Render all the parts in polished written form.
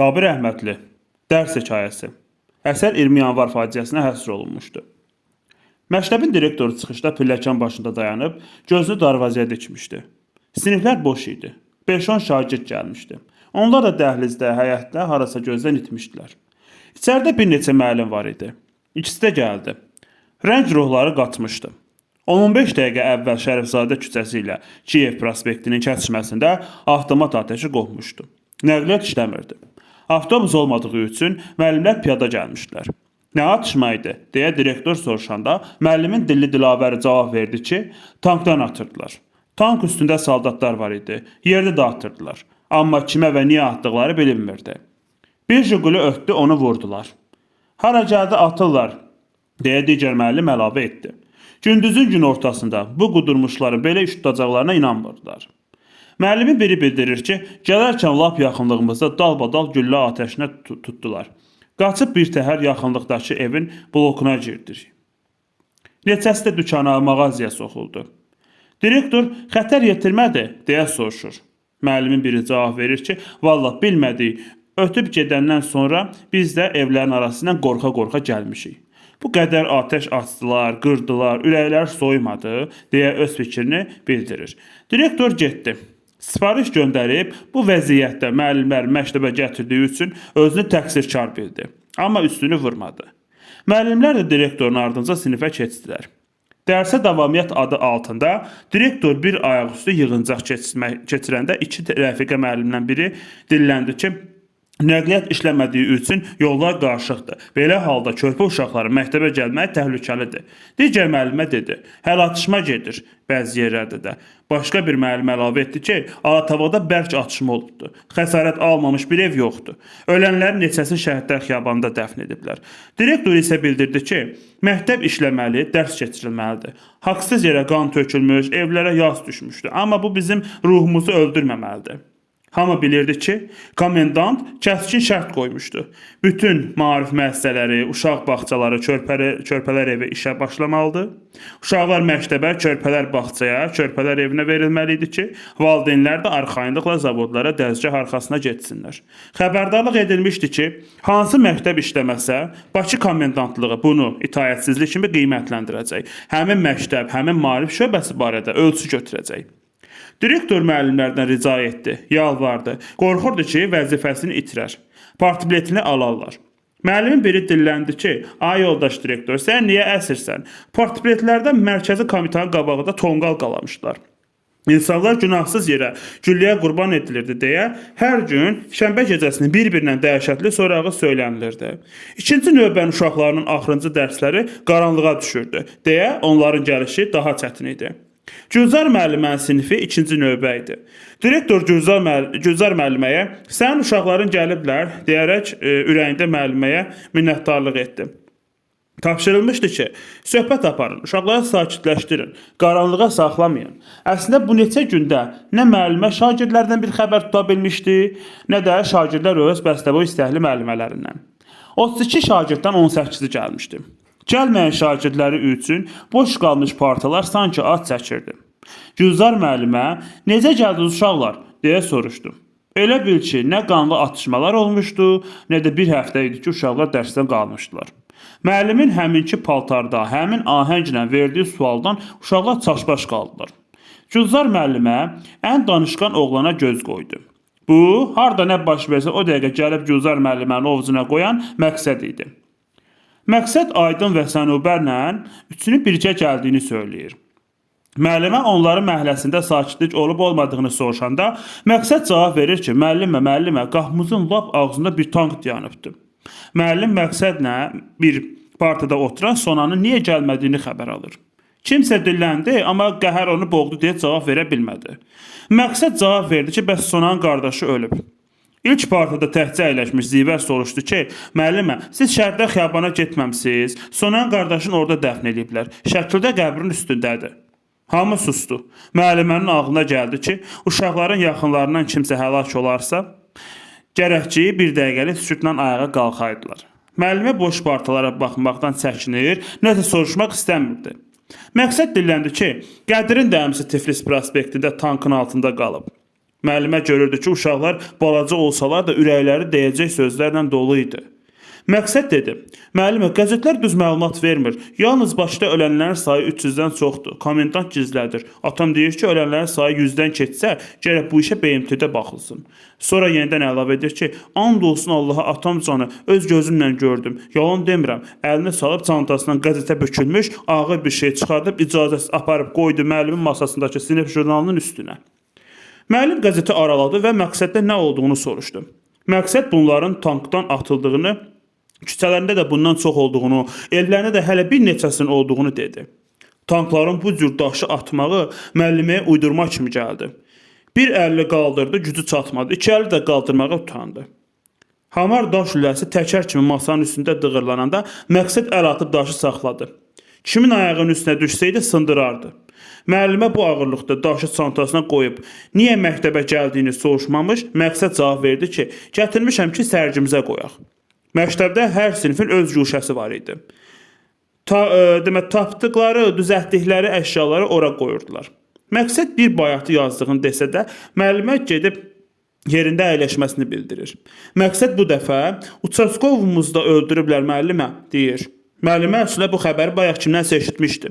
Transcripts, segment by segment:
Sabir Əhmədli. Dərs hekayəsi. Əsər 20 yanvar faciəsinə həsr olunmuşdu. Məktəbin direktoru çıxışda pilləkən başında dayanıb, gözünü darvazaya dikmişdi. Siniflər boş idi. 5-10 şagird gəlmişdi. Onlar da dəhlizdə, həyətdə harasa gözdən itmişdilər. İçəridə bir neçə müəllim var idi. İkisi də gəldi. Rəng ruhları qatmışdı. 10-15 dəqiqə əvvəl Şərifzadə küçəsi ilə Kiyev prospektinin kəsişməsində avtomat atəşi qopmuşdu. Nəqliyyat işləmirdi. Avtobus olmadığı üçün müəllimlər piyada gəlmişdilər. Nə atışma idi, deyə direktor soruşanda müəllimin dilli dilavəri cavab verdi ki, tankdan atırdılar. Tank üstündə soldatlar var idi. Yerdə də atırdılar. Amma kimə və niyə atdıqları bilinmirdi. Bir Jiquli ötdü, onu vurdular. Hara gəldi atırlar, deyə digər müəllim əlavə etdi. Gündüzün gün ortasında bu qudurmuşların belə iş tutacaqlarına inanmırdılar. Müəllimin biri bildirir ki, gələrkən lap yaxınlığımızda dalbadal güllə atəşinə tutdular. Qaçıb bir təhər yaxınlıqdakı evin blokuna girdik. Neçəsi də dükana, mağazaya soxuldu. Direktor xətər yetirmədi, deyə soruşur. Müəllimin biri cavab verir ki, vallah bilmədik. Ötüb gedəndən sonra biz də evlərin arasından qorxa-qorxa gəlmişik. Bu qədər atəş açdılar, qırdılar, ürəklər soyumadı, deyə öz fikrini bildirir. Direktor getdi. Sifariş göndərib bu vəziyyətdə müəllimlər məktəbə gətirdiyi üçün özünü təqsirkar bildi. Amma üstünü vurmadı. Müəllimlər də direktorun ardınca sinifə keçdilər. Dərsə davamiyyət adı altında direktor bir ayaqüstü yığıncaq keçirəndə iki rəfiqə müəllimdən biri dilləndi ki, nəqliyyat işləmədiyi üçün yollar qarışıqdır. Belə halda körpə uşaqların məktəbə gəlməyi təhlükəlidir. Digər müəllimə dedi, hələ atışma gedir bəzi yerlərdə də. Başqa bir müəllim əlavə etdi ki, Alatavada bərk atışma olubdur. Xəsarət almamış bir ev yoxdur. Ölənlərin neçəsini Şəhidlər Xiyabanında dəfn ediblər. Direktor isə bildirdi ki, məktəb işləməli, dərs keçirilməlidir. Haqsız yerə qan tökülmüş, evlərə yas düşmüşdü. Amma bu bizim ruhumuzu öldürməməlidir. Hamı bilirdi ki, komendant kəskin şərt qoymuşdu. Bütün maarif müəssisələri, uşaq bağçaları, körpələr evi işə başlamalıdır. Uşaqlar məktəbə, körpələr bağçaya, körpələr evinə verilməli idi ki, valideynlər də arxayınlıqla zavodlara, dəzgah arxasına getsinlər. Xəbərdarlıq edilmişdi ki, hansı məktəb işləməsə, Bakı komendantlığı bunu itaətsizlik kimi qiymətləndirəcək. Həmin məktəb, həmin maarif şöbəsi barədə ölçü götürəcək. Direktor müəllimlərdən rica etdi, yalvardı. Qorxurdu ki, vəzifəsini itirər. Partbiletini alarlar. Müəllimin biri dilləndi ki, ay yoldaş direktor, sən niyə əsirsən? Partbiletlərdən mərkəzi komitənin qabağında tonqal qalamışdılar. İnsanlar günahsız yerə gülləyə qurban edilirdi deyə hər gün şənbə gecəsini bir-birinə dəhşətli sorağı söylənilirdi. İkinci növbənin uşaqlarının axırıncı dərsləri qaranlığa düşürdü deyə onların gəlişi daha çətin idi. Gülzar müəllimənin sinifi ikinci növbə idi. Direktor Gülzar müəlliməyə sənin uşaqların gəliblər deyərək ürəyində müəlliməyə minnətdarlıq etdi. Tapşırılmışdı ki, söhbət aparın, uşaqları sakitləşdirin, qaranlığa saxlamayın. Əslində bu neçə gündə nə müəllimə şagirdlərdən bir xəbər tuta bilmişdi, nə də şagirdlər öz bəstəboy istəkli müəllimələrindən. 32 şagirddən 18-i gəlmişdi. Gəlməyən şagirdləri üçün boş qalmış partalar sanki ad çəkirdi. Gülzar müəllimə, necə gəldiniz uşaqlar, deyə soruşdu. Elə bil ki, nə qanlı atışmalar olmuşdu, nə də bir həftə idi ki, uşaqlar dərsdən qalmışdılar. Müəllimin həminki paltarda, həmin ahənglə verdiyi sualdan uşaqlar çaşbaş qaldılar. Gülzar müəllimə ən danışqan oğlana göz qoydu. Bu, harda nə baş versə o dəqiqə gəlib Gülzar müəllimənin ovucuna qoyan Məqsəd idi. Məqsəd Aydın və Sənubərlə üçünü bircə gəldiyini söyləyir. Müəllimə onların məhəlləsində sakitlik olub olmadığını soruşanda Məqsəd cavab verir ki, müəllimə, müəllimə, qapımızın lap ağzında bir tank dayanıbdı. Müəllim Məqsədlə bir partada oturan Sonanın niyə gəlmədiyini xəbər alır. Kimsə dilləndi, amma qəhər onu boğdu deyə cavab verə bilmədi. Məqsəd cavab verdi ki, bəs Sonanın qardaşı ölüb. İlk partada təkcə əyləşmiş Zivər soruşdu ki, müəllimə, siz şəhərdə xiyabana getməmisiz, Sonanın qardaşını orada dəfn eləyiblər, şəkildə qəbrin üstündədir. Hamı sustu. Müəllimənin ağlına gəldi ki, uşaqların yaxınlarından kimsə həlak olarsa, gərək ki, bir dəqiqəlik sükutla ayağa qalxaydılar. Müəllimə boş partalara baxmaqdan çəkinir, nəsə soruşmaq istəmirdi. Məqsəd dilləndi ki, Qədirin də əmisi Tiflis prospektində tankın altında qalıb. Müəllimə görürdü ki, uşaqlar balaca olsalar da ürəkləri deyəcək sözlərlə dolu idi. Məqsəd dedi: "Müəllimə, qəzetlər düz məlumat vermir. Yalnız Bakıda ölənlərin sayı 300-dən çoxdur. Komendant gizlədir. Atam deyir ki, ölənlərin sayı 100-dən keçsə, gərək bu işə BMT-də baxılsın." Sonra yenidən əlavə edir ki, "And olsun Allaha, atam canı, öz gözümlə gördüm. Yalan demirəm." Əlini salıb çantasından qəzetə bükülmüş ağır bir şey çıxardıb icazəsiz aparıb qoydu müəllimin masasındakı sinif jurnalının üstünə. Müəllim qəzeti araladı və məqsəddə nə olduğunu soruşdu. Məqsəd bunların tankdan atıldığını, küçələrində də bundan çox olduğunu, evlərində də hələ bir neçəsinin olduğunu dedi. Tankların bu cür daşı atmağı müəlliməyə uydurma kimi gəldi. Bir əlli qaldırdı, gücü çatmadı. İki əlli də qaldırmağa utandı. Hamar daş lüləsi təkər kimi masanın üstündə dığırlananda Məqsəd əl atıb daşı saxladı. Kimin ayağının üstünə düşsəydi sındırardı. Müəllimə bu ağırlıqda daşı çantasına qoyub niyə məktəbə gəldiyini soruşmamış, Məqsəd cavab verdi ki, gətirmişəm ki, sərgimizə qoyaq. Məktəbdə hər sinifin öz guşəsi var idi. Tapdıqları, düzəltdikləri əşyaları ora qoyurdular. Məqsəd bir bayatı yazdığını desə də, müəllimə gedib yerində əyləşməsini bildirir. Məqsəd bu dəfə "Uçaskovumuzu da öldürüblər müəllimə" deyir. Müəllimə əslində bu xəbəri bayaq kimdənsə eşitmişdi.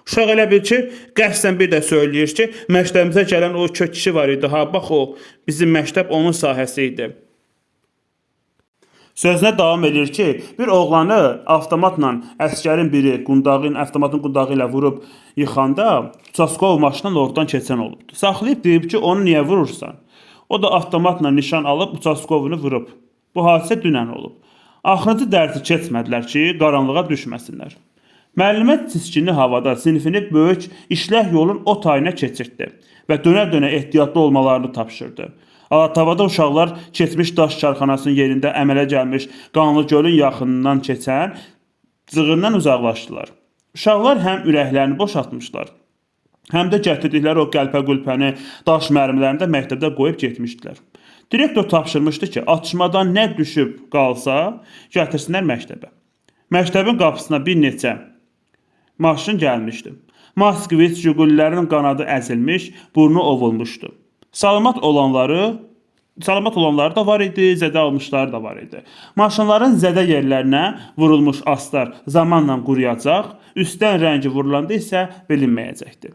Uşaq elə bil ki, qəsdən bir də söyləyir ki, məktəbimizə gələn o kök kişi var idi, ha bax o, bizim məktəb onun sahəsi idi. Sözünə davam edir ki, bir oğlanı avtomatla əskərin biri qundağı ilə, avtomatın qundağı ilə vurub yıxanda uçaskov maşından oradan keçən olubdu. Saxlayıb deyib ki, onu niyə vurursan? O da avtomatla nişan alıb uçaskovunu vurub. Bu hadisə dünən olub. Axırıncı dərsi keçmədilər ki, qaranlığa düşməsinlər. Müəllimə çiskinli havada sinifini böyük işlək yolun o tayına keçirtdi və dönə-dönə ehtiyatlı olmalarını tapşırdı. Alatavada uşaqlar keçmiş daş karxanasının yerində əmələ gəlmiş qanlı gölün yaxınından keçən cığırdan uzaqlaşdılar. Uşaqlar həm ürəklərini boşaltmışlar, həm də gətirdikləri o qəlpə-qülpəni, daş mərmilərini də məktəbdə qoyub getmişdilər. Direktor tapşırmışdı ki, atışmadan nə düşüb qalsa, gətirsinlər məktəbə. Məktəbin qapısına bir neçə maşın gəlmişdi. Moskvich Jigullərin qanadı əzilmiş, burnu ovulmuşdu. Salamat olanları da var idi, zədə almışları da var idi. Maşınların zədə yerlərinə vurulmuş astar zamanla quruyacaq, üstdən rəngi vurulanda isə bilinməyəcəkdi.